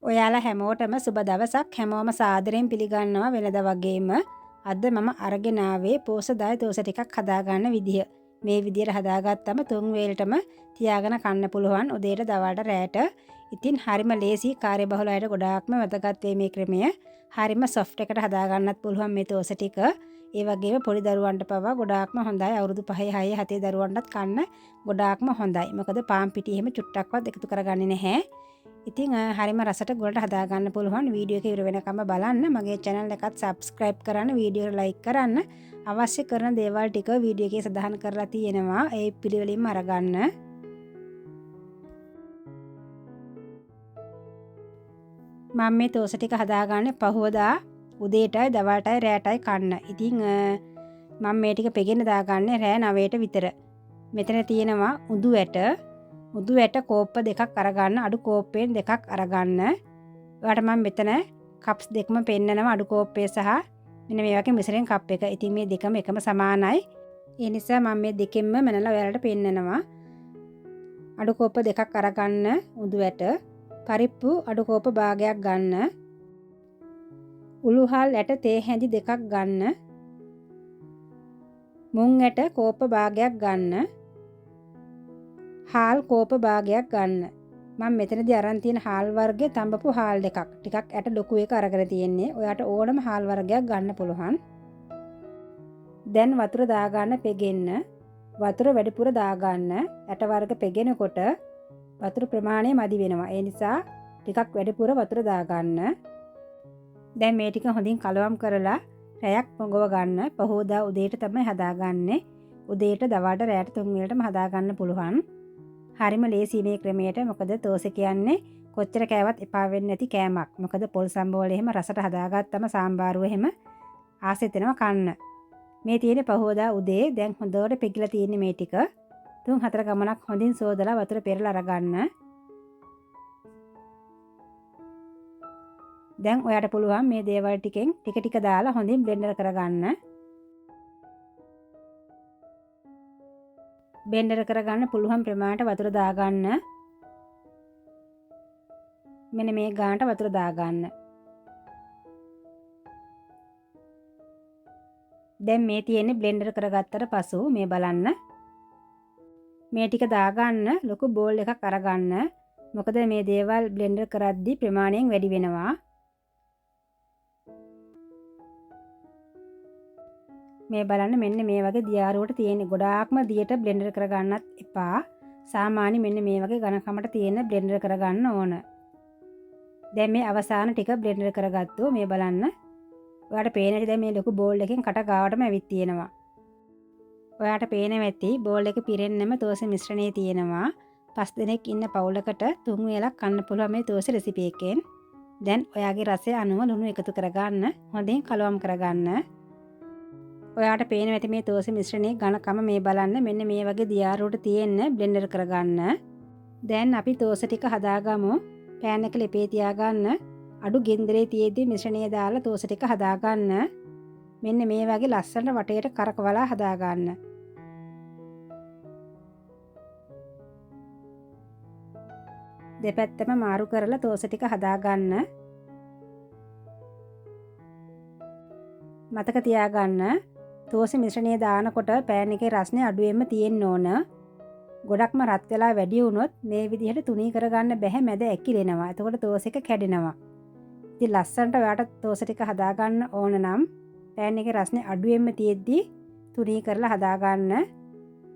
ඔයාලා හැමෝටම සුබ දවසක්. හැමෝම සාදරයෙන් පිළිගන්නවා වෙනදා වගේම. අද මම අරගෙන ආවේ පෝසදාය දෝස ටිකක් හදාගන්න විදිය. මේ විදියට හදාගත්තම තුන් වේලටම තියාගෙන කන්න පුළුවන් උදේට දවල්ට රැට. ඉතින් හරිම ලේසි, කාර්යබහුල අයට ගොඩාක්ම වැදගත් වෙයි මේ ක්‍රමය. හරිම සොෆ්ට් එකට හදාගන්නත් පුළුවන් මේ දෝස ටික. ඒ වගේම පොඩි දරුවන්ට පවා ගොඩාක්ම හොඳයි. අවුරුදු 5 6 7 දරුවන්ටත් කන්න ගොඩාක්ම හොඳයි. මොකද පාන් පිටි එහෙම චුට්ටක්වත් එකතු කරගන්නේ නැහැ. ඉතින් හරිම රසට ගොඩට හදාගන්න පුළුවන්. වීඩියෝ එක ඉවර වෙනකම්ම බලන්න. මගේ channel එකත් subscribe කරන්න, වීඩියෝ එක like කරන්න. අවශ්‍ය කරන දේවල් ටික වීඩියෝ එකේ සඳහන් කරලා තියෙනවා. ඒ පිළිවෙලින්ම අරගන්න. මම මේ තෝස ටික හදාගන්නේ පහුවදා උදේටයි දවල්ටයි රැටයි කන්න. ඉතින් මම මේ ටික පෙගෙන දාගන්නේ රෑ 9ට විතර. මෙතන තියෙනවා උඳු ඇට. උඳු ඇට කෝප්ප දෙකක් අරගන්න, අඩු කෝප්පයෙන් දෙකක් අරගන්න. ඔයාලට මම මෙතන කප්ස් දෙකම පෙන්නනවා, අඩු කෝප්පය සහ මෙන්න මේ වගේ මිශ්‍රයෙන් කප් එක. ඉතින් මේ දෙකම එකම සමානයි. ඒ නිසා මම මේ දෙකෙන්ම මැනලා ඔයාලට පෙන්නනවා. අඩු කෝප්ප දෙකක් අරගන්න උඳු ඇට. පරිප්පු අඩු කෝප්ප භාගයක් ගන්න. උළුහල් ඇට තේ හැඳි දෙකක් ගන්න. මුං ඇට කෝප්ප භාගයක් ගන්න. හාල් කෝප භාගයක් ගන්න. මම මෙතනදී අරන් තියෙන හාල් වර්ගයේ තඹපු හාල් දෙකක්. ටිකක් ඇට ලොකු එක අරගෙන තියෙන්නේ. ඔයාට ඕනම හාල් වර්ගයක් ගන්න පුළුවන්. දැන් වතුර දාගන්න පෙගෙන්න. වතුර වැඩිපුර දාගන්න. ඇට වර්ග පෙගෙනකොට වතුර ප්‍රමාණය මදි වෙනවා. ඒ නිසා ටිකක් වැඩිපුර වතුර දාගන්න. දැන් මේ ටික හොඳින් කලවම් කරලා රැයක් පොඟව ගන්න. පහෝදා උදේට තමයි හදාගන්නේ. උදේට දවල්ට රැයට තුන් වේලටම හදාගන්න පුළුවන්. හරිම ලේසි මේ ක්‍රමයට. මොකද තෝසෙ කියන්නේ කොච්චර කෑවත් එපා වෙන්නේ නැති කෑමක්. මොකද පොල් සම්බෝල එහෙම රසට හදාගත්තම සාම්බාරුව එහෙම ආසෙත් වෙනවා කන්න. මේ තියෙන පහෝදා උදේ දැන් හොඳට පෙගිලා තියෙන්නේ මේ ටික. 3-4 ගමනක් හොඳින් සෝදලා වතුර පෙරලා අරගන්න. දැන් ඔයාට පුළුවන් මේ දේවල් ටිකෙන් ටික ටික දාලා හොඳින් බ්ලෙන්ඩර් කරගන්න. බ්ලෙන්ඩර් කරගන්න පුළුවන් ප්‍රමාණයට වතුර දාගන්න. මෙන්න මේ ගානට වතුර දාගන්න. දැන් මේ තියෙන්නේ බ්ලෙන්ඩර් කරගත්තට පසු මේ බලන්න. මේ ටික දාගන්න ලොකු බෝල් එකක් අරගන්න. මොකද මේ දේවල් බ්ලෙන්ඩර් කරද්දි ප්‍රමාණයෙන් වැඩි වෙනවා. මේ බලන්න මෙන්න මේ වගේ දියාරුවට තියෙන ගොඩාක්ම දියට බ්ලෙන්ඩර් කරගන්නත් එපා. සාමාන්‍ය මෙන්න මේ වගේ ඝනකමට තියෙන බ්ලෙන්ඩර් කරගන්න ඕන. දැන් මේ අවසාන ටික බ්ලෙන්ඩර් කරගත්තෝ මේ බලන්න. ඔයාලට පේන ඇති දැන් මේ ලොකු බෝල් එකෙන් කට ගාවටම ඇවිත් තියෙනවා. ඔයාලට පේන ඇති බෝල් එක පිරෙන්නම තෝසෙ මිශ්‍රණය තියෙනවා. 5 දෙනෙක් ඉන්න පවුලකට 3 වේලක් කන්න පුළුවන් මේ තෝසෙ රෙසිපි එකෙන්. දැන් ඔයාගේ රසය අනුව ලුණු එකතු කරගන්න. හොඳින් කලවම් කරගන්න. ඔයාට පේන ඇති මේ තෝසෙ මිශ්‍රණයේ ඝනකම මේ බලන්න මෙන්න මේ වගේ දියාරුවට තියෙන්න බ්ලෙන්ඩර් කරගන්න. දැන් අපි තෝසෙ ටික හදාගමු. පෑන් එක ලෙපේ තියාගන්න. අඩු ගින්දරේ තියෙද්දි මිශ්‍රණය දාලා තෝසෙ ටික හදාගන්න. මෙන්න මේ වගේ ලස්සනට වටේට කරකවලා හදාගන්න. දෙපැත්තම මාරු කරලා තෝසෙ ටික හදාගන්න. මතක තියාගන්න තෝසෙ මිශ්‍රණය දානකොට පෑන් එකේ රස්නේ අඩුවෙන්ම තියෙන්න ඕන. ගොඩක්ම රත් වෙලා වැඩි වුණොත් මේ විදිහට තුනී කරගන්න බැහැ, මැද ඇකිලෙනවා. එතකොට තෝසෙ එක කැඩෙනවා. ඉතින් ලස්සනට ඔයාට තෝසෙ ටික හදාගන්න ඕන නම් පෑන් එකේ රස්නේ අඩුවෙන්ම තියෙද්දි තුනී කරලා හදාගන්න.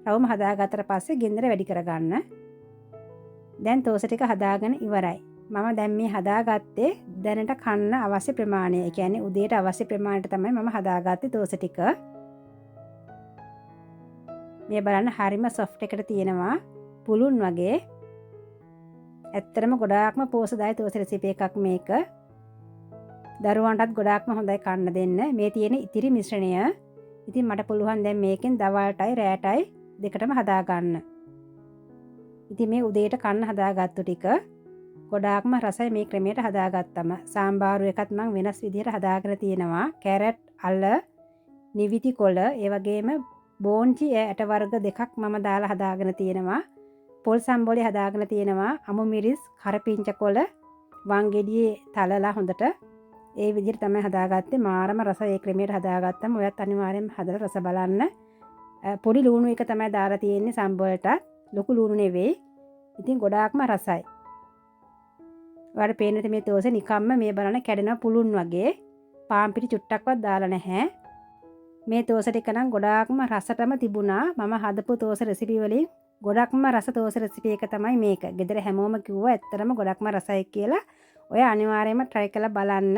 රවුම හදාගත්තට පස්සේ ගින්දර වැඩි කරගන්න. දැන් තෝසෙ ටික හදාගෙන ඉවරයි. මම දැන් මේ හදාගත්තේ දැනට කන්න අවශ්‍ය ප්‍රමාණය. ඒ කියන්නේ උදේට අවශ්‍ය ප්‍රමාණයට තමයි මම හදාගත්තේ තෝසෙ ටික. මේ බලන්න හරිම සොෆ්ට් එකට තියෙනවා. පුළුන් වගේ. ඇත්තටම ගොඩාක්ම පෝසදායි තෝසෙ රෙසිපි එකක් මේක. දරුවන්ටත් ගොඩාක්ම හොඳයි කන්න දෙන්න. මේ තියෙන ඉතිරි මිශ්‍රණය. ඉතින් මට පුළුවන් දැන් මේකෙන් දවල්ටයි රෑටයි දෙකටම හදාගන්න. ඉතින් මේ උදේට කන්න හදාගත්තු ටික ගොඩාක්ම රසයි මේ ක්‍රමයට හදාගත්තම. සාම්බාරු එකත් මං වෙනස් විදිහට හදාගෙන තියෙනවා. කැරට්, අල, නිවිති කොළ, ඒ වගේම බෝංචි ඇට වර්ග දෙකක් මම දාලා හදාගෙන තියෙනවා. පොල් සම්බෝලේ හදාගෙන තියෙනවා. අමු මිරිස්, කරපිංච කොළ, වංගෙඩියේ තලලා හොඳට ඒ විදිහට තමයි හදාගත්තේ. මාරම රස ඒ ක්‍රමයට හදාගත්තම ඔයත් අනිවාර්යෙන්ම හදලා රස බලන්න. පොඩි ලුණු එක තමයි දාලා තියෙන්නේ සම්බලටත්. ලොකු ලුණු නෙවෙයි. ඉතින් ගොඩාක්ම රසයි. ඔයාලට පේන විදිහට මේ තෝසෙ නිකම්ම මේ බලන්න කැඩෙනවා පුළුන් වගේ. පාන් පිටි චුට්ටක්වත් දාලා නැහැ. මේ තෝසෙ ටික නම් ගොඩාක්ම රසටම තිබුණා. මම හදපු තෝසෙ රෙසිපි වලින් ගොඩක්ම රස තෝසෙ රෙසිපි එක තමයි මේක. ගෙදර හැමෝම කිව්වා ඇත්තටම ගොඩක්ම රසයි කියලා. ඔය අනිවාර්යයෙන්ම try කරලා බලන්න.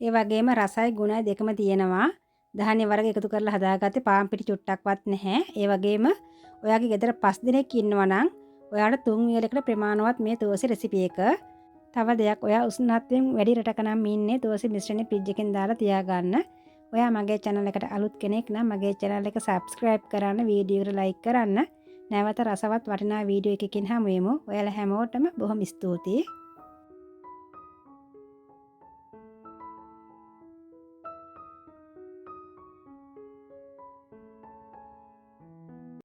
ඒ වගේම රසයි ගුණයි දෙකම තියෙනවා. ධාන්‍ය වර්ග එකතු කරලා හදාගත්තේ පාන් පිටි චුට්ටක්වත් නැහැ. ඒ වගේම ඔයාගේ ගෙදර 5 දෙනෙක් ඉන්නවා නම් ඔයාට 3 වේලකට ප්‍රමාණවත් මේ තෝසෙ රෙසිපි එක. තව දෙයක්, ඔයා උෂ්ණත්වයෙන් වැඩි රටක නම් ඉන්නේ තෝසෙ මිශ්‍රණය ෆ්‍රිජ් එකෙන් දාලා තියාගන්න. ඔයා මගේ channel එකට අලුත් කෙනෙක් නම් මගේ channel එක subscribe කරන්න, වීඩියෝ එකට like කරන්න. නැවත රසවත් වටිනා වීඩියෝ එකකින් හමු වෙමු. ඔයාලා හැමෝටම බොහොම ස්තුතියි.